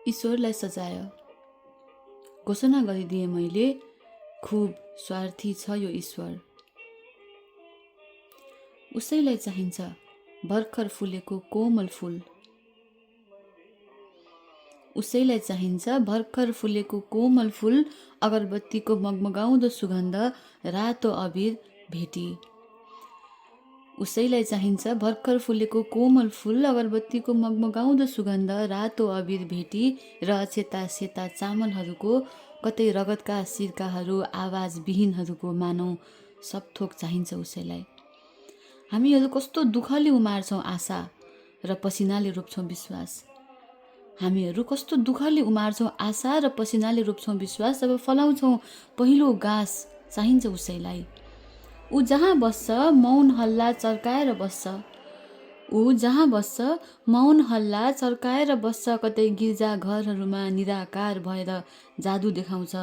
ईश्वरलाई सजायो। घोषणा गरिदिए मैले, खुब स्वार्थी छ यो ईश्वर। उसैलाई चाहिन्छ भर्खर फुलेको कोमल फुल। उसैलाई चाहिन्छ भर्खर फुलेको कोमल फुल, अगरबत्तीको मगमगाउँदो सुगन्ध, रातो अबिर भेटी। उसैलाई चाहिन्छ भर्खर फुलेको कोमल फुल, अगरबत्तीको मगमगाउँदो सुगन्ध, रातो अबिर भेटी र सेता सेता चामलहरूको, कतै रगतका सिर्काहरू, आवाजविहीनहरूको मानौ सब थोक चाहिन्छ उसैलाई। हामीहरू कस्तो दुःखले उमार्छौँ आशा र पसिनाले रोप्छौँ विश्वास। हामीहरू कस्तो दुःखले उमार्छौँ आशा र पसिनाले रोप्छौँ विश्वास। जब फलाउँछौँ पहिलो गाँस चाहिन्छ उसैलाई। ऊ जहाँ बस्छ मौन हल्ला चर्काएर बस्छ। ऊ जहाँ बस्छ मौन हल्ला चर्काएर बस्छ। कतै गिर्जा घरहरूमा निराकार भएर जादु देखाउँछ,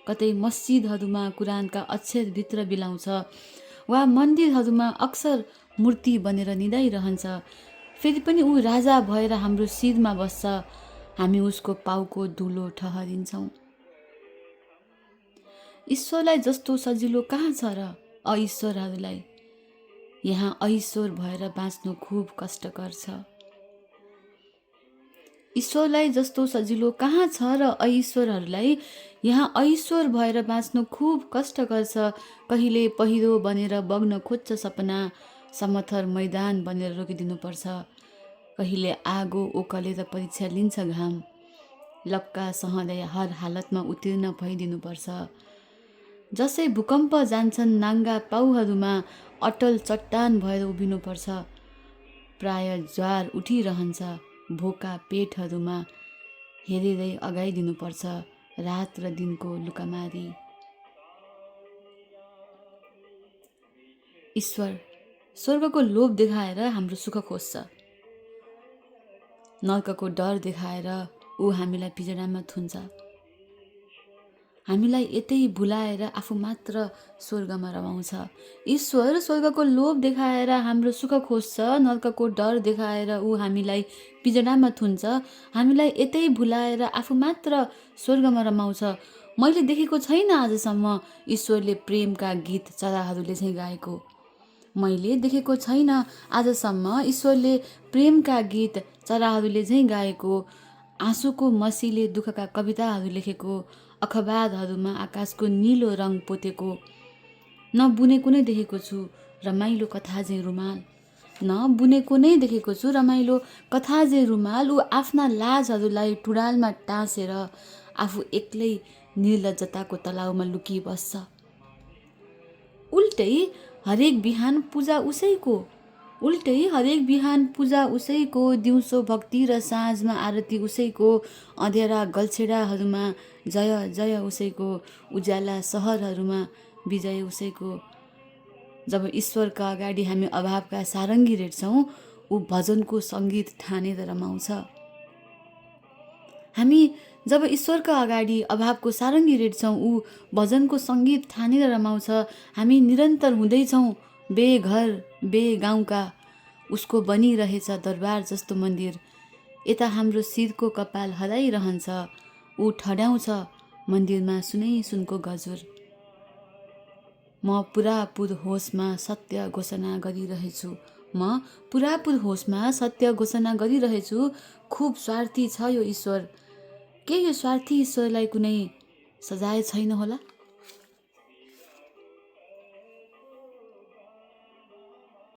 कतै मस्जिदहरूमा कुरानका अक्षर भित्र बिलाउँछ, वा मन्दिरहरूमा अक्सर मूर्ति बनेर निदाइरहन्छ। फेरि पनि ऊ राजा भएर हाम्रो शिरमा बस्छ। हामी उसको पाउको धुलो ठहरिन्छौँ। ईश्वरलाई जस्तो सजिलो कहाँ छ र अईश्वरहरूलाई। यहाँ अईश्वर भएर बाँच्नु खुब कष्टकर छ। ईश्वरलाई जस्तो सजिलो कहाँ छ र अईश्वरहरूलाई। यहाँ अईश्वर भएर बाँच्नु खुब कष्टकर छ। कहिले पहिरो बनेर बग्न खोज्छ सपना, समथर मैदान बनेर रोकिदिनुपर्छ। कहिले आगो ओकलेर परीक्षा लिन्छ घाम, लक्का सहँदै हर हालतमा उत्तीर्ण भइदिनुपर्छ। जसै भूकम्प जान्छन् नाङ्गा पाउहरूमा, अटल चट्टान भएर उभिनुपर्छ। प्राय ज्वार उठिरहन्छ भोका पेटहरूमा, हेरेरै अगाइदिनुपर्छ रात र दिनको लुकामारी। ईश्वर स्वर्गको लोभ देखाएर हाम्रो सुख खोज्छ। नर्कको डर देखाएर ऊ हामीलाई पिजडामा थुन्छ। हामीलाई यतै भुलाएर आफू मात्र स्वर्गमा रमाउँछ। ईश्वर स्वर्गको लोभ देखाएर हाम्रो सुख खोज्छ। नर्कको डर देखाएर ऊ हामीलाई पिजडामा थुन्छ। हामीलाई यतै भुलाएर आफू मात्र स्वर्गमा रमाउँछ। मैले देखेको छैन आजसम्म ईश्वरले प्रेमका गीत चराहरूले चाहिँ गाएको। मैले देखेको छैन आजसम्म ईश्वरले प्रेमका गीत चराहरूले चाहिँ गाएको। आँसुको मसीले दुःखका कविताहरू लेखेको, अखबारहरूमा आकाशको निलो रङ पोतेको। न बुनेको नै देखेको छु रमाइलो कथा चाहिँ रुमाल। न बुनेको नै देखेको छु रमाइलो कथा चाहिँ रुमाल। ऊ आफ्ना लाजहरूलाई टुँडालमा टाँसेर आफू एक्लै निर्लज्जताको तलाउमा लुकिबस्छ। उल्टै हरेक बिहान पूजा उसैको। उल्टै हरेक बिहान पूजा उसैको। दिउँसो भक्ति र साँझमा आरती उसैको। अँध्यारा गल्छेडाहरूमा जय जय उसैको। उज्याला सहरहरूमा विजय उसैको। जब ईश्वरका अगाडि हामी अभावका सारङ्गी रेट्छौँ, ऊ भजनको सङ्गीत ठानेर रमाउँछ। हामी जब ईश्वरका अगाडि अभावको सारङ्गी रेट्छौँ, ऊ भजनको सङ्गीत ठानेर रमाउँछ। हामी निरन्तर हुँदैछौँ बेघर बेगाउँका। उसको बनिरहेछ दरबार जस्तो मन्दिर। यता हाम्रो शिरको कपाल हराइरहन्छ। ऊ ठड्याउँछ मन्दिरमा सुनै सुनको गजुर। म पुरापुर होसमा सत्य घोषणा गरिरहेछु। म पुरापुर होसमा सत्य घोषणा गरिरहेछु। खुब स्वार्थी छ यो ईश्वर। के यो स्वार्थी ईश्वरलाई कुनै सजाय छैन होला?